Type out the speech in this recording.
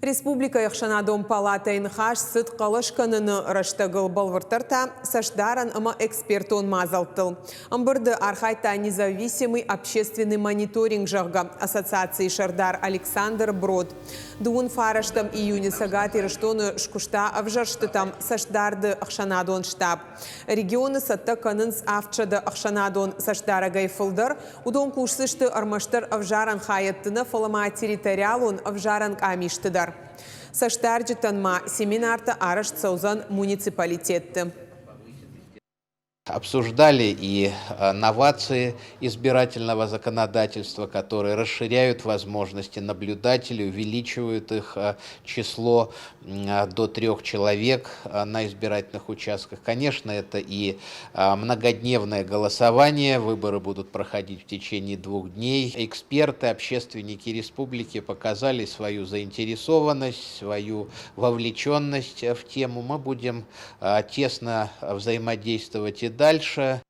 Республикӕйы ӕхсӕнадон палатӕйы ныхас цыд хъӕлӕс кӕныны рӕстӕгыл, бӕлвырддӕр та цӕстдарӕн ӕмӕ экспертон мадзӕлттыл. Ӕмбырды архайдта Независимый общественный мониторинг, зӕгъгӕ, ассоциацийы сӕрдар Александр Брод. Дыууын фарӕстӕм июны Цӕгат Ирыстоны скуыста ӕвзӕрстытӕм цӕстдарды ӕхсӕнадон штаб. Регионы цӕттӕ кӕнынц 700 ӕхсӕнадон цӕстдарӕгӕй фылдӕр. Уыдон кусдзысты ӕрмӕстдӕр ӕвзарӕн хайӕдты нӕ, фӕлӕ ма территориалон ӕвзарӕн къамисты дӕр. Цӕстдарджытӕн ма семинартӕ арӕзт цӕудзӕн муниципалитетты. Обсуждали и новации избирательного законодательства, которые расширяют возможности наблюдателей, увеличивают их число до трех человек на избирательных участках. Конечно, это и многодневное голосование, выборы будут проходить в течение двух дней. Эксперты, общественники республики показали свою заинтересованность, свою вовлеченность в тему. Мы будем тесно взаимодействовать и дальше.